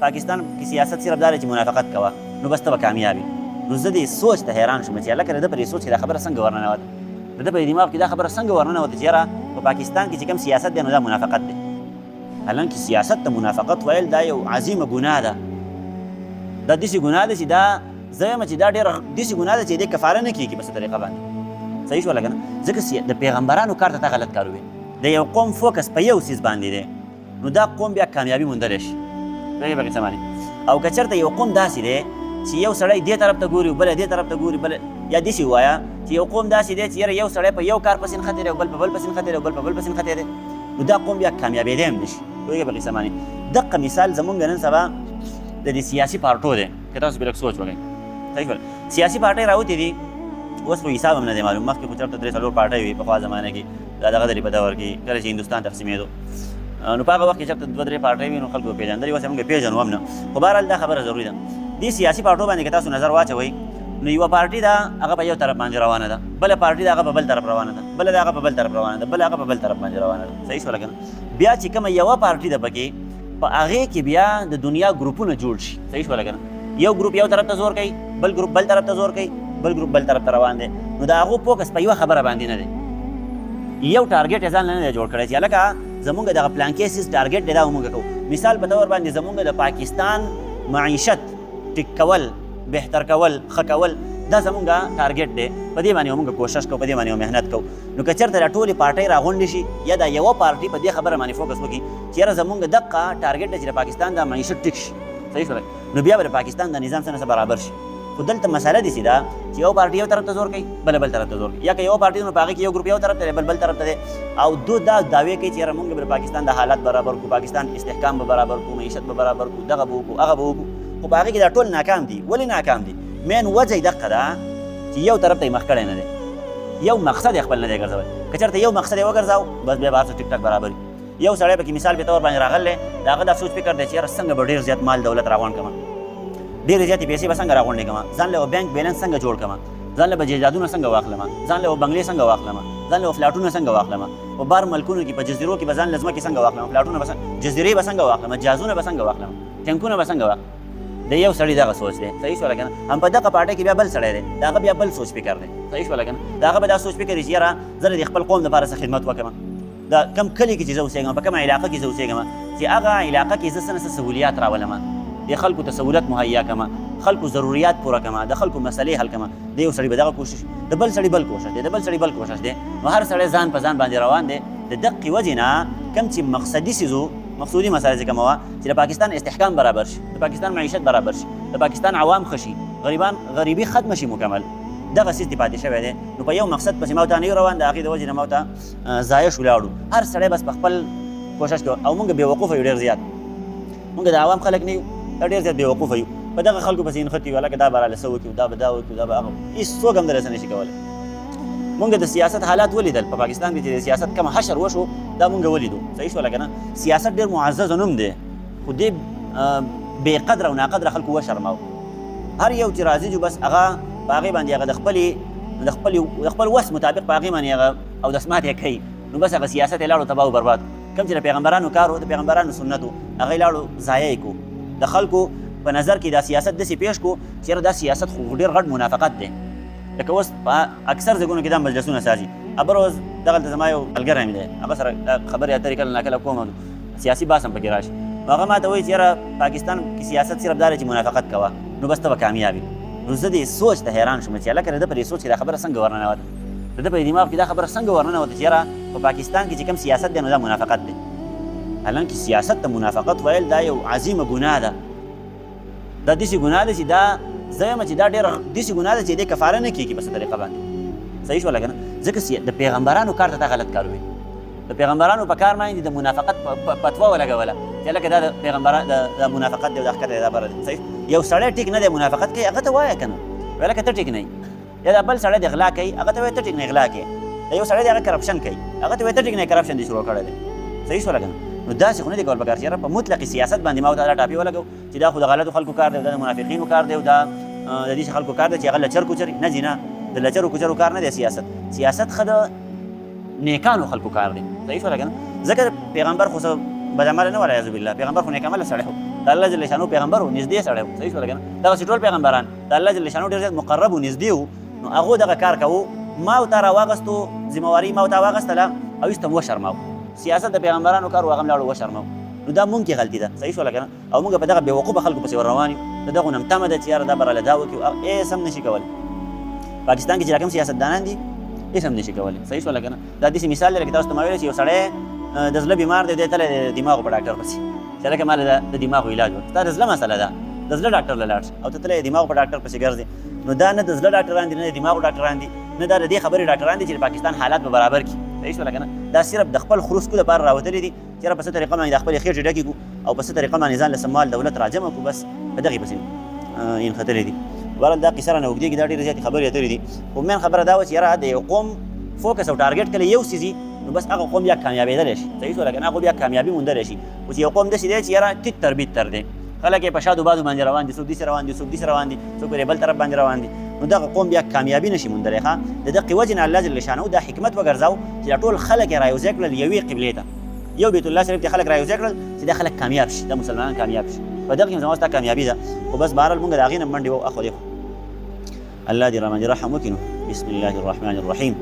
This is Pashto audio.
پاکستان کې سیاست صرف دا دی چې منافقت کوه نو بس ته به کامیاب یې. نو زه دې سوچ ته حیران شوم چې هلکه د ده په دې سوچ کې دا خبره څنګه ورننوته، د ده په دې دماغ کې دا خبره څنګه ورننوته چې یاره په پاکستان کې چې کوم سیاست دی نو دا منافقت دی. حالانکه سیاست ته منافقت ویل دا یو عظیمه ګناه ده، دا داسې ګناه ده چې دا زه وایم چې دا ډېره داسې ګناه ده چې دې کفاره نه کېږي په څه طریقه باندې. صحیح شوله که نه؟ ځکه د پیغمبرانو کار ته تا غلط کار وویل. د یو قوم فوکس په یو څیز باندې دی نو دا قوم بیا کامیابي موندلی شي. پوهېږې په قصه باندې؟ او که چېرته یو قوم داسې دی چې یو سړی دې طرف ته ګوري او بل دې طرف ته ګوري، بل یا داسې ووایه چې یو قوم داسې دی چې یاره یو سړی په یو کار پسې نښتی دی او بل په بل پسې نښتی دی او بل په بل پسې نښتی دی، نو دا قوم بیا کامیابېدی هم نه شي. پوهېږې په قصه باندې؟ دقه مثال زمونږ نن سبا د دې سیاسي پارټو دی، که تاسو پرې لږ سوچ وکړئ. صحیح شول؟ سیاسي پارټۍ راوتې دي، اوس خو حساب هم نه دی معلوم، مخکې خو چېرته درې څلور پارټۍ وې پخوا زمانه کې، دا دغه د په دور کې کله چې هندوستان تقسیمېدو نو په هغه وخت کې چېرته دوه درې پارټۍ وې نو خلکو به پېژندلې، اوس یې موږ پېژنو هم نه. خو بهرحال دا خبره ضروري ده، دې سیاسي پارټو باندې که تاسو نظر واچوئ نو یوه پارټي ده هغه په یو طرف باندې روانه ده، بله پارټي ده هغه په بل طرف روانه ده، بله ده هغه په بل طرف روانه ده، بله هغه په بل طرف باندې روانه ده. صحیح شوله که نه؟ بیا چې کومه یوه پارټي ده پکې په هغې کې بیا د دنیا ګروپونه جوړ شي. صحیح شوله که نه؟ یو ګروپ یو طرف ته زور کوي، بل ګروپ بل طرف ته زور کوي، بل ګروپ بل طرف ته روان دی. نو د هغو فوکس په یوه خبره باندې نه دی، یو ټارګټ یې ځان له نه دی جوړ کړی چې هلکه زمونږ دغه پلانکې څیز ټارګټ دی دا به مونږ کوو. مثال په طور باندې زمونږ د پاکستان معیشت ټیک کول، بهتر کول، ښه کول، دا زمونږ ټارګټ دی، په دې باندې به مونږ کوشش کوو، په دې باندې به محنت کوو. نو که چېرته دا ټولې پارټۍ راغونډې شي یا دا یوه پارټي په دې خبره باندې فوکس وکړي چې یاره زمونږ دقه ټارګټ دی چې د پاکستان دا معیشت ټیک شي، صحیح شوله، نو بیا به د پاکستان دا نظام څه نه څه برابر شي. خو دلته مسله داسې ده چې یوه پارټي یو طرف ته زور کوي، بله بل طرف ته زور کوي، یا که یوه پارټي نو په هغې کې یو ګروپ یو طرف ته دی، بل بل طرف ته دی، او دو دا دعوې کوي چې یاره مونږ به د پاکستان د حالات برابر کړو، پاکستان استحکام به برابر کړو، معیشت به برابر کړو، دغه به وکړو، هغه به وکړو، خو په هغې کې دا ټول ناکام دي. ولې ناکام دي؟ مین وجه یې دقه ده چې یو طرف ته یې مخ کړی نه دی، یو مقصد یې خپل نه دی ګرځولی. که چېرته یو مقصد یې وګرځاو بس بیا به هر څه ټیک ټاک برابر وي. یو سړی پکې مثال په تور باندې راغلی، د هغه دا سوچ فکر دی چې یاره څنګه به ډېر زیات مال دولت راغونډ کړم، ډېرې زیاتې پیسې به څنګه راغونډې کړم، ځان له بانک بیلانس څنګه جوړ کړم، ځان له به جایدادونه څنګه واخلم، ځان له به بنګلې څنګه واخلم، ځان له به فلاټونه څنګه واخلم، په بار ملکونو کې په جزیرو کې به ځان له ځمکې څنګه واخلم، فلاټونه به څنګه، جزیرې به څنګه واخلم، جازونه به څنګه واخلم، ټانکونه به څنګه واخلم. د یو سړي دغه سوچ دی. صحیح شوله که نه؟ هم په دغه پارټۍ کې بیا بل سړی دی، د هغه بیا بل سوچ فکر دی. صحیح شوله که نه؟ د هغه به دا سوچ فکر وي چې یاره زه د خپل قوم دپاره څه خدمت وکړم، د کوم کلي کې چې زه اوسېږم، په کومه علاقه کې زه اوسېږم، چې هغه علاقه کې زه څه نه څه سهولیات راولم، د خلکو ته سهولت مهیا کړم، خلکو ضروریات پوره کړم، د خلکو مسلې حل کړم. د یو سړي به دغه کوشش، د بل سړي بل کوشش دی، د بل سړي بل کوشش دی، نو هر سړی ځان په ځان باندې روان دی. د دقې وجې نه کوم چې مقصدي څیز و، مقصودي مسله چې کومه وه چې د پاکستان استحکام برابر شي، د پاکستان معیشت برابر شي، د پاکستان عوام ښه شي، غریبان غریبي ختمه شي مکمل، دغه څیز دې پاتې شوی دی. نو په یو مقصد پسې ما او تا نه یو روان، د هغې د وجې نه ما او تا ضایع شو لاړو. هر سړی بس په خپل کوشش کوي او موږ بې وقوفه یو ډېر زیات، موږ د عوام خلک نه یو، دا ډېر زیات بې وقوفه یو، په دغه خلکو پسې نښتي یو، هلکه دا به راله څه وکړي، دا به دا وکړي، دا به هغه، هېڅ څوک هم درته څه نه شي کولی. موږ د سیاست حالات ولیدل په پاکستان کې چې د سیاست کوم حشر وشو دا موږ ولیدو. صحیح شوله که نه؟ سیاست ډېر معزز نوم دی، خو دې بې قدره او ناقدره خلکو وشرماو. هر یو چې راځي جو بس هغه په هغې باندې هغه د خپلې د خپل د خپل وس مطابق په هغې باندې هغه او د سمات یې کوي، نو بس هغه سیاست یې لاړو تباه او برباد. کوم چې د پیغمبرانو کار و، د پیغمبرانو سنت و، هغه یې لاړو ضایع یې کو. د خلکو په نظر کې دا سیاست داسې پیش کو چې یاره دا سیاست خو ډېر غټ منافقت دی. لکه اوس په اکثر ځایونو کې دا مجلسونه سازي. ابر اوس دغلته زما یو ملګری مې دی، هغه سره خبرې اترې کله ناکله کوم، سیاسي بحث هم پکې راشي، نو هغه ماته وایي چې یاره پاکستان کې سیاست صرف دا دی چې منافقت کوه نو بس ته به کامیاب یې. نو زه دې سوچ ته حیران شوم چې هلکه د ده په دې سوچ کې دا خبره څنګه ورننوته، د ده په دې دماغ کې دا خبره څنګه ورننوته چې یاره په پاکستان کې چې کوم سیاست دی نو دا منافقت دی. حالانکه سیاست ته منافقت ویل دا یو عظیمه ګناه ده، دا داسې ګناه ده چې دا زه وایم چې دا ډېره داسې ګناه ده چې دې کفاره نه کېږي په څه طریقه باندې. صحیح شوله که نه؟ ځکه د پیغمبرانو کار ته تا غلط کار وویل، د پیغمبرانو په کار باندې د منافقت فتوا ولګوله چې لکه دا د پیغمبران د منافقت دی او دا ښکته دی دا بره دی. صحیح، یو سړی ټیک نه دی منافقت کوي هغه ته وایه که نه، وایه لکه ته ټیک نه یې، یا دا بل سړی دی غلا کوي هغه ته وایه ته ټیک نه غلا کوې، دا یو سړی دی هغه کرپشن کوي هغه ته وایه ته ټیک نه کرپشن دې شروع کړی دی. صحیح شوله که نه؟ نو داسې خو نه دي کول پکار چې یاره په مطلق سیاست باندې ما او تا دا ټاپې ولګو چې دا خو د غلطو خلکو کار دی او دا د منافقینو کار دی او دا د داسې خلکو کار دی چې هغه لچر کوچر نه ځي. نه، د لچرو کوچرو کار نه دی سیاست. سیاست ښه د نیکانو خلکو کار دی. صحیح شوله که نه؟ ځکه پیغمبر خو څه بد عمله نه و، والعیاذ بالله. پیغمبر خو نیک عمله سړی و، د الله جل شانو پیغمبر و، نږدې سړی و. صحیح شوله که نه؟ دغسې ټول پیغمبران د الله جل شانو ډېر زیات مقرب و، نږدې وو. نو هغو دغه کار کوو، ما او تا راواغستو ذمه ما او تا واغستله او ایسته مو وشرماو. سیاست د پیغمبرانو کار و، هغه هم لاړو وشرماو. نو دا مونږ کې غلطي ده. صحیح شوله که نه؟ او مونږ په دغه بېوقوفه خلکو پسې ور روان یو، د دغو نه هم تمه ده چې یاره دا به راله دا وکړي، هېڅ هم نشي کولی. پاکستان کې چې دا کوم سیاستدانان دي هېڅ هم نشي کولی. صحیح شوله که نه؟ دا داسې مثال دی لکه تاسو ته ما ویلی چې یو سړی د زړه بیمار دی، دی تللی دی د دماغو په ډاکټر پسې چې هلکه ما له د دماغو علاج وکړه. ستا د زړه مسله ده، د زړه ډاکټر له لاړ شه، او ته تللی دماغو په ډاکټر پسې ګرځې. نو دا نه د زړه ډاکټران دي، نه د دماغو ډاکټران دي، نه دا د دې خبرې ډاکټران دي چې د پاکستان حالات به برابر کړي. صحیح شوله که نه؟ دا صرف د خپل خروسکو لپاره راوتلي دي چې په څه طریقه باندې د خپلې خېټې ډکې کړو او په څه طریقه باندې ځان له څه مال دولت راجمع کړو، بس په دغې پسې یې نښتلي دي. بهرحال دا قصه رانه اوږدېږي، دا ډېرې زیاتې خبرې اترې دي، خو مین خبره دا وه چې یاره د یو قوم فوکس او ټارګټ کله یو څیز نو بس هغه قوم بیا کامیابېدلی شي. صحیح شوله که نه؟ هغه بیا کامیابي موندلی شي. خو چې یو قوم داسې دی چې یاره تیت تر بیت تر دی، خلک یې په شادو بادو باندې روان دي، څوک داسې روان دي، څوک داسې روان دي، څوک پرې بل طرف باندې روان دي، نو دغه قوم بیا کامیابي نشي موندلی. ښه د دقې وجې نه الله جل شانه دا حکمت وګرځاو چې دا ټول خلک یې رایوځای کړل یوې قبلې ته، یو بیت الله شریف ته خلک رایوځای کړل چې دا خلک کامیاب شي، دا مسلمانان کامیاب شي. په دغه کې زما ستا کامیابي ده. خو بس بهرحال مونږ د هغې نه منډې وو اخو دېخوا. الله دې راباندې رحم وکړي. نو بسم الله الرحمن الرحیم.